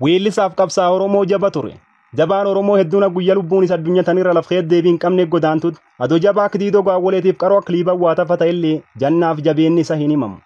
Weellisaaf qabsaa Oromoo jaba ture. Jabaan Oromoo hedduun guyyaa lubbuun isa addunyaa tanirra lafee deebii hin qabne godaantut. Adoo jabaa akka diidoo gaawwaleetiif qaroo akka liiban waa tafa ta'ellee jannaaf jabeenni isa hin himamu.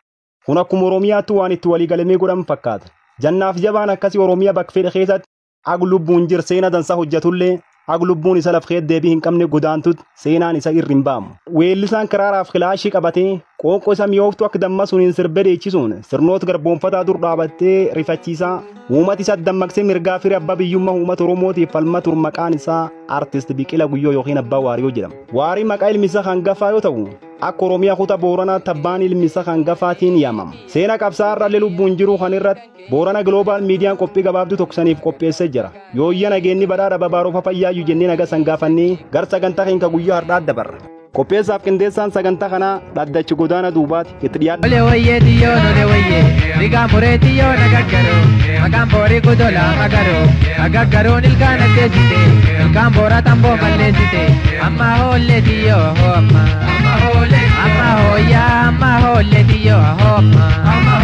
Kun akkuma Oromiyaatti waan itti waliigalamee godhamu fakkaata. Jannaaf jabaan akkasii Oromiyaa bakka fedhe keessatti ag lubbuun jir seena dansaa hojjetullee ag lubbuun isa lafee deebii hin qabne godaantut seenaan isa irri hin baamu. Weellisaan kiraaraaf kilaashii qabatee qooqoo isa mi'ooftu akka damma suniin sirbee dheechisuun sirnoota garboonfataa dur dhaabattee rifachiisaa uummata isa dammaqsee mirgaa firii abbaa biyyummaa uummata Oromootiif falma tur maqaan isaa Artist Biqila Guyyoo yookiin Abbaa Waariyoo jedhama. Waarii maqaa ilmi isaa hangafaa yoo ta'u akka Oromiyaa kutaa Booranaa tabbaan ilmi isaa hangafaatiin yaamama. Seena qabsaa irrallee lubbuun jiru kan irratti Boorana Global Miidiyaan qophii gabaabduu tokkosaniif qopheessee jira. Yooyya nageenyi badhaadha babaaroofa fayyaayyuu jennee naga sangaafannee gar sagantaa keenya guyyaa har'aa dabarra. Qopheessaaf qindeessaan sagantaa kanaa Dhaddachi Godaana Duubaati itti dhiyaadha. Ole wayyee xiyyoo lole wayyee rigaa muree xiyyoo nagaggaroo maqaan boorii kutolaa magaroo nagaggaroon ilkaan addeessite ilkaan boora tamboo malleessite amma hoollee xiyyoo hoo amma amma hooyyaa amma hoollee xiyyoo hoo amma amma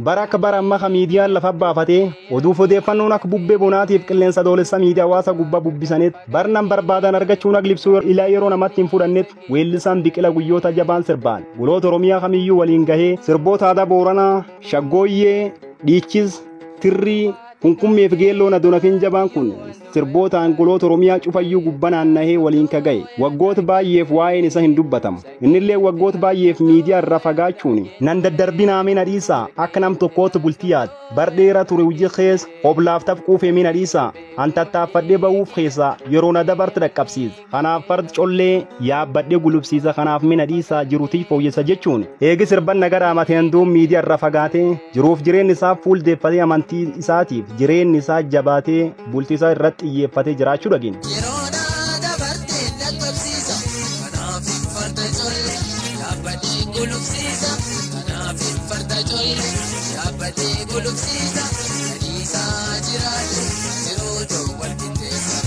Bara akka bara ammaa ka miidiyaan lafa baafatee oduuf odeeffannoon akka bubbee bonaatiif qilleensa doolessa miidiyaa hawaasa gubbaa bubbisaneet barnaan barbaadan argachuun akka libsuu ilaa yeroo namatti hin fudhannetti weellisaan Biqila Guyyoota jabaan sirbaan goloota Oromiyaa kamiyyuu waliin gahee sirboota aadaa Booranaa, Shaggooyyee, Dhiichis, Tirrii, Kunkummeef geelloon adoonafin jabaan kun sirbootaan goloota Oromiyaa cufayyuu gubbaa naannahee waliin ka ga'e waggoota baay'eef waa'een isa hin dubbatamu. Innillee waggoota baay'eef miidiyaa irraa fagaachuun nan daddarbinaa mina dhiisaa akka nam tokkootti bultii yaad bar dheeraa ture hojii keessa oblaaf quufee mina dhiisaa an tattaaffadhee ba'uuf keessa yeroo na dabarte dhaqqabsiisa. Kanaaf fardi collee yaabbadhee gulubsiisa kanaaf mina dhiisaa jiruutiif fooyyessa jechuun eegi sirban nagaraa mateen duub miidiyaa irraa fagaatee jiruuf jireenyi isaa fuuldeeffatee amantii isaatiif jireenyi isaa jabaatee bultii isaa irratti xiyyeeffatee jiraachuu dhageenya. Yeroo na dabarte dhaqqabsiisa. Kanaaf farda collee yaabbadhee gulufsiisa. Kanaaf farda collee yaabbadhee gulufsiisa. Nadiisaa jiraadhu yeroo ta'u wal qixxeessa.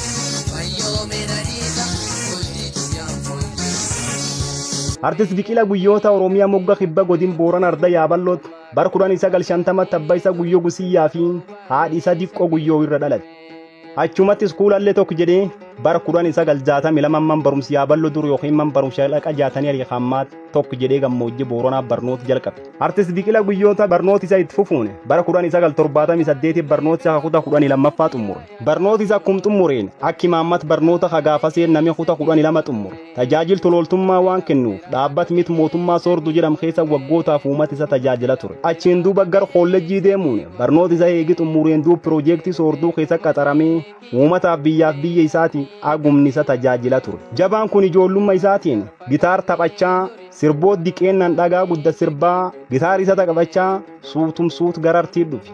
Fayyoomee nadiisa bultii kiyyaan fooyyessa. Artist Biqila Guyyoota Oromiyaa mogga kibba godin Boorana Arda Yaabalootti bara 1950 abbaa isaa Guyyoo Gusiyyaa fi haadhi isaa Diqqoo Guyyoo irra dhalate. Achumatti iskuulallee tokko jedhee bara 1962 man barumsi Yaaballoo dur yookiin man barumsa dhaqa jaatanii ariikammaatti tokko jedhee gammoojjii Booranaa barnoota jalqabe. Artist Biqila Guyyoota barnoota isaa itti fufuun bara 1978 barnoota isaa kutaa 12ffaa xumure. Barnoota isaa akkuma xumureen akka imaammata barnoota hagaafaseen namni kutaa 12 xumure. Tajaajila tolooltummaa waan kennuuf dhaabbata miti mootummaa soorduu jedhamu keessa waggootaaf uummata isa tajaajila ture. Achiin duuba gara koolleejjii deemuun barnoota isaa eegi xumureen duuba piroojeektii soorduu keessa qaxaramee uummataaf biyyaaf biyya isaati agumni isa tajaajila ture. Jabaan kun ijoollummaa isaatiin gitaar taphachaa sirboota diqeennan dhagaa guddaa sirbaa gitaar isa taphachaa suutumsuut gara artiif dhufe.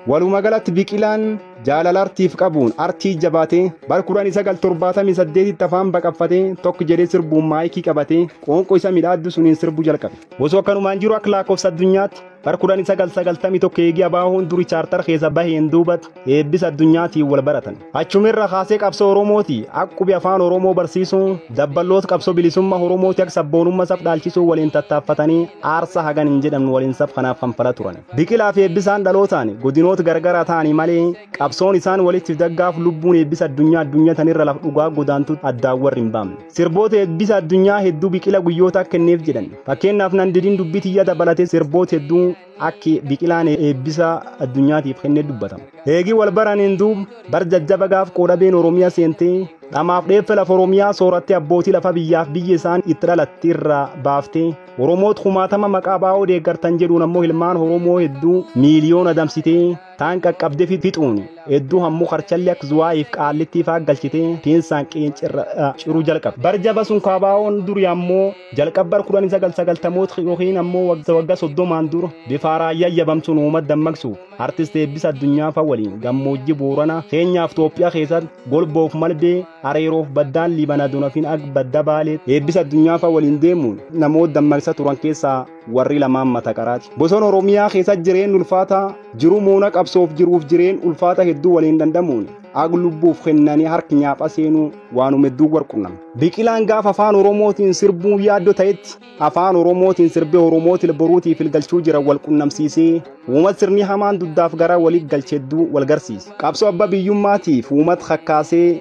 Walumaa galatti Biqilaan jaalala artiif qabuun artii jabaatee bara 1978 afaan baqaffatee tokko jedhee sirbuun maayikii qabatee qoonqoo isa midhaaddu suniin sirbuu jalqabe. Osoo akkanumaan jiru akka lakkoofsa addunyaatti bara 1991 eegii abaahoon duri chaartar keessa baheen duubatti eebbisa addunyaatiin wal baratan. Achumirra kaasee qabsoo Oromooti akkube afaan Oromoo barsiisuu dabballoota qabsoo bilisummaa Oromooti akka sabboonummaa sab dhaalchisuu waliin tattaaffatanii aarsaa hagan hin jedhamne waliin sab kanaaf kanfala turan. Biqilaa fi eebbisaan dhalootaan godinoota gargaraa ta'anii malee qabsoon isaan walitti daggaaf lubbuun eebbisa addunyaa addunyaa tanirra lafa dhugaa godaantu addaan warri hin baamne. Sirboota eebbisa addunyaa hedduu Biqila Guyyoota akka kenneef jedhan. Fakkeenyaaf nan didiin dubbii tiyya dabalatee sirboota hedduu akka Biqilaan eebbisa addunyaatiif kennee dubbatama. Eegii wal baraniin duub bar jajjaba gaaf qoodhabeen Oromiyaa seentee dhamaaf dheeffe lafa Oromiyaa soorattee abbootii lafa biyyaaf biyya isaan itti dhalatte irraa baaftee Oromoota kumaatama maqaa baa'oo deeggartan jedhuun ammoo ilmaan Oromoo hedduu miiliyoona damsitee taan qaqqabdee fixuun hedduu hammoo karchalli akka zuwaayiif qaallittii fa'aa galchitee teensaan qeencirra ciruu jalqabe. Bar jaba sun kaabaa'oon duri ammoo jalqab bar 1990 yookiin ammoo waggaa 30 dura bifa raayyaa yaabamsuun uummata dammaqsuuf artist eebbisa addunyaa fa'a waliin gammoojjii Booranaa Keenyaaf Itoophiyaa keessatti golboof malbee areeroof baddaan Liibanaa Donafin akka badda baalee eebbisa addunyaa fa'a waliin deemuun namoota dammaqsa turan keessaa warri lamaan mata qaraati. Bosona Oromiyaa keessa jireen ulfaataa jiru moona qabsoof jiruuf jireen ulfaata hedduu waliin dandamuun ag lubbuuf kennanii harki nyaapha seenuu waanuma hedduu warqunname. Biqilaan gaafa afaan Oromootiin sirbuu yaaddoo ta'etti afaan Oromootiin sirbee Oromootil boruutiif ilgalchuu jira wal qunnamsiisee uummata sirni hamaan duddaaf gara walii galche hedduu wal garsiise. Qabsoo abbaa biyyummaatiif uummata kakkaasee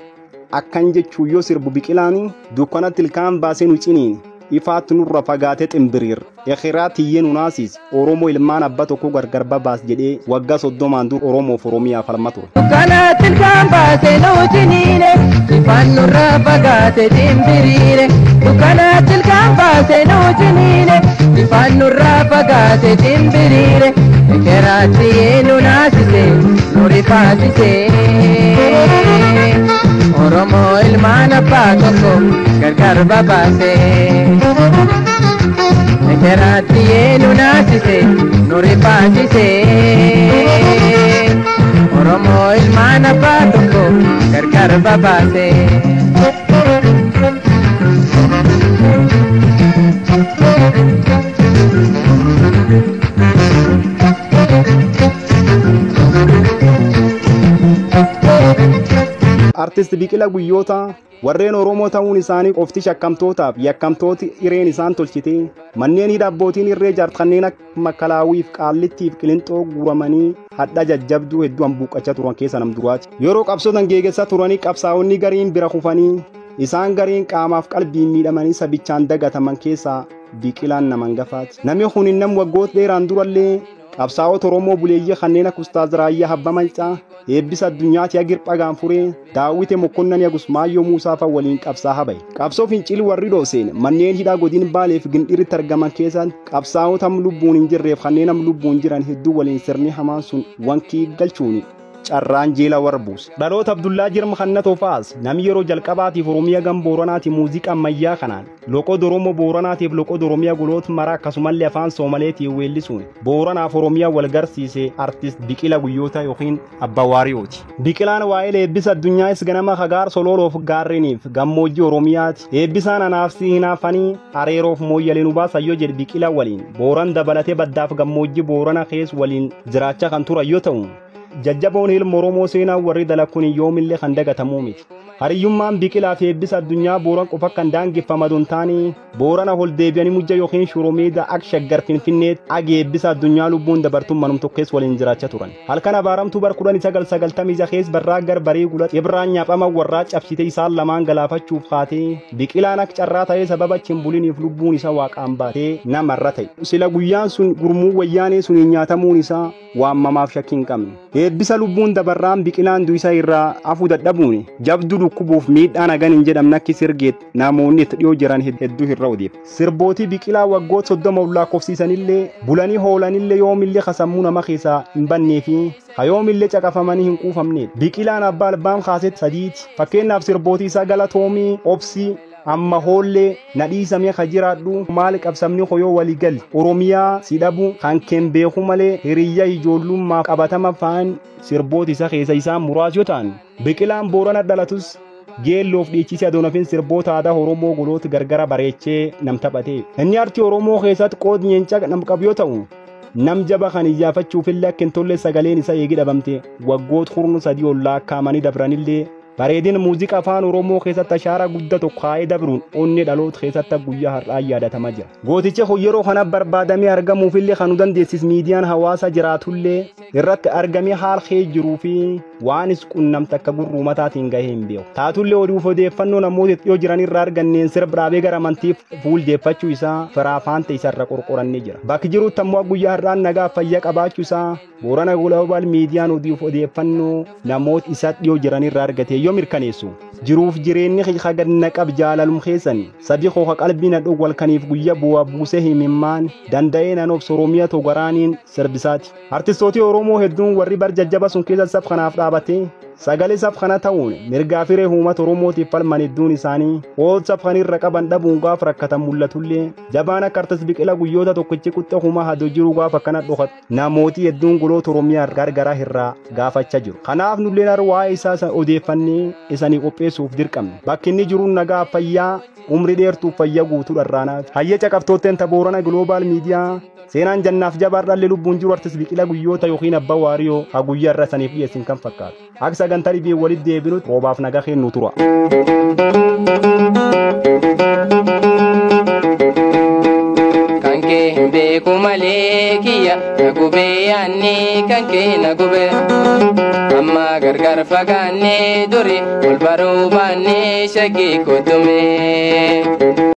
akkan jechuu yoo sirbu biqilaan dukkanatti ilkaan baasee nu ciniin ifaatti nurra fagaatee ximbiriir ekiraa tiyyee nu naasiis Oromoo ilmaan abbaa tokko gargar babaas jedhee waggaa 30 dur Oromoof Oromiyaa falma ture. Dukkanatti ilkaan baasee nu ciniine ifaan nurra fagaatee ximbiriire. Dukkanatti ilkaan baasee nu ciniine ifaan nurra fagaatee ximbiriire. Ekeraa tiyyee nu naasise nu rifaasise. Oromoo ilmaan abbaa tokko gargar babaase. Ekeraa tiyyee nu naasise nu rifaasise. Oromoo ilmaan abbaa tokko gargar babaase. Artist Biqilaa Guyyoota warreen Oromoo ta'uun isaanii qofti shakkamtootaaf yakkamtooti hireen isaan tolchite manneen hidha abbootiin irree jaart kanneen akka makalaawiif qaallittiif qilinxoo guuramanii hadha jajjabduu hedduu hambuuqqachaa turan keessa nam duraati. Yeroo qabsootan geeggessaa turanii qabsaa'onni gariin bira kufanii isaan gariin qaamaaf qalbiin miidhamanii sabichaan dagataman keessaa Biqilaan nama hangafaati. Namni kun nam waggoota dheeraan durallee qabsaa'ota Oromoo buleeyyii kanneen akka Ustaaz Raayyaa Abbaa Mancaa, Eebbisa Addunyaati Agir Phagaanfuree, Daawwite Mokkonnan Yagusmaayyoo Muusaa fa'a waliin qabsaa'aa bahe. Qabsoo fincilii warri dhooseen manneen hidhaa godin Baaleef Gindhiritti argaman keessaan qabsaa'ota lubbuun hin jirreef kanneen lubbuun jiran hedduu waliin sirni hamaan sun wankii galchuuni carraan jeela warbuus. Dhaloota Abdullaa Jirma Kannatoo fa'aas namni yeroo jalqabaatiif Oromiyaa gam Booranaati muuziqaa ammayyaa kanaan loqoda Oromoo Booranaatiif loqoda Oromiyaa goloota maraa akkasumallee afaan Soomaleetiin weellisuun Booranaaf Oromiyaa wal garsiise artist Biqilaa Guyyoota yookiin Abbaa Waariyooti. Biqilaan waa'ee eebbisa addunyaas ganama hagaar sololoof gaarreniif gammoojjii Oromiyaati. Eebbisaan anaafsi hinaafanii areeroof mooyyalee nu baasan yoo jedhe Biqilaa waliin Booran dabalatee baddaaf gammoojjii Boorana keessa waliin jiraachaa kan turan yoo ta'u jajjaboon ilma Oromoo seenaa warri dalakuun yoomillee kan dagatamuu miti. Hariyyummaan Biqilaa fi eebbisa addunyaa Booran qofa kan daangeffama don taane Boorana ol deebi'anii mujja yookiin shuromeeda ak shaggar Finfinneetti ag eebbisa addunyaa lubbuun dabartuun manum tokkees waliin jiraachaa turan. Halkan abaaramtuu bar 1996 keessa barraa gar barii gula Ibraan nyaphama warraa cabsite isaan lamaan galaafachuuf kaatee Biqilaan ak carraa ta'ee sababa chimbuliniif lubbuun isaa waaqaan baatee namarra ta'e. Sila guyyaan sun gurmuu wayyaanee sun nyaatamuun isaa waamamaaf shakkii hin qabne. Eebbisa lubbuun dabarraan Biqilaan du'isa irraa afuu dadhabuun jabduu dhukkubuuf miidhaan hagan hin jedhamne akki sirgeet namoonni itti dhiyoo jiran hedduu irra odeef. Sirbootii Biqilaa waggoota 30 lakkoofsiisanillee bulanii hoolanillee yoomillee kasammuu nama keessaa hin bannee fi hayoomillee caqafamanii hin quufamne. Biqilaan abbaa albaam kaaset sadiiti. Fakkeenyaaf sirbootii isaa galatoomii, obsii, amma hoollee nadhiisamee ka jiraadhu maal qabsamni hoyoo walii gali Oromiyaa si dhabu kan keen beeku malee hiriyya ijoollummaa qabatama faan sirboota isa keessa isaan muraas yoo ta'an Biqilaan Boorana dhalatus geelloof dhiichisee adoonafin sirboota aadaa Oromoo goloota gargara bareechee nam taphate. Inni artii Oromoo keessatti qoodni nyeenca nam qabu yoo ta'u nam jaba kan iyyaafachuufillee akka hin tolle sagaleen isa eegi dhabamte waggoota kurnu sadii ol lakkaa'amanii dabranillee bareedina muuziqaa afaan Oromoo keessatti ashaaraa guddaa tokko kaa'ee dabruun onnee dhaloota keessatti guyyaa har'aa yaadatamaa jira. Gootichi yeroo kana barbaadamee argamuufillee kan nu dandeessis miidiyaan hawaasaa jiraatullee irratti argamee haal kee jiruu fi waanis qunnamte akka gurruu mataatiin gahee hin beeku. Taatullee oduuf odeeffannoo namoota dhiyoo jiran irraa arganneen sirba dhaabee gara amantiif fuuldeeffachuu isaa firaafaan ta'e isarra qorqorannee jira. Bakki jirutti ammoo guyyaa har'aan nagaa fayyaa qabaachuu isaa Boorana Global miidiyaan oduuf odeeffannoo namoota isa dhiyoo jiran irraa argate yoo mirkaneessu jiruuf jireenyi haganna qab jaalalum keessan sabi kooka qalbii na dhowwal kaniif guyya bu'aa buusee himimmaan danda'ee nan obsa Oromiyaa togaraaniin sirbisaati. Artistootii Oromoo hedduun warri bar jajjaba sun keessa sab kanaaf dhaabatee sagalee sab kana ta'uun mirgaa firee uummata Oromootiif falman hedduun isaanii ool sab kanirra qaban dhabuun gaaf rakkatan mul'atullee jabaan akka artist Biqilaa Guyyoota tokkichi quxxa humaa hadoo jiru gaaf akkana dhokatu namooti hedduun goloota Oromiyaa gargaraa irraa gaafachaa jiru. Kanaaf nulleen har waa'ee isaa odeeffannee isanii qopheessuuf dirqamne. Bakki inni jiru nagaa fayyaa umri dheertuuf fayyaa guutuu dharraanaaf. Hayya caqabtootteen Boorana Global Miidiyaa seenaan jannaaf jabaar dhalli lubbuun jiru artist Biqilaa Guyyoota yookiin Abbaa Waariyoo haa guyyaa irra saniif dhiyeessin kan fakkaatu. Akka Sagantaa dhibii walitti deebinutti roobaaf nagaa kennu tura. Kan kee hin beeku malee kiyya na gubee yaanni kan kee na gube. Amma gargar fagaannee duri wal baruu baannee shaggii kottume.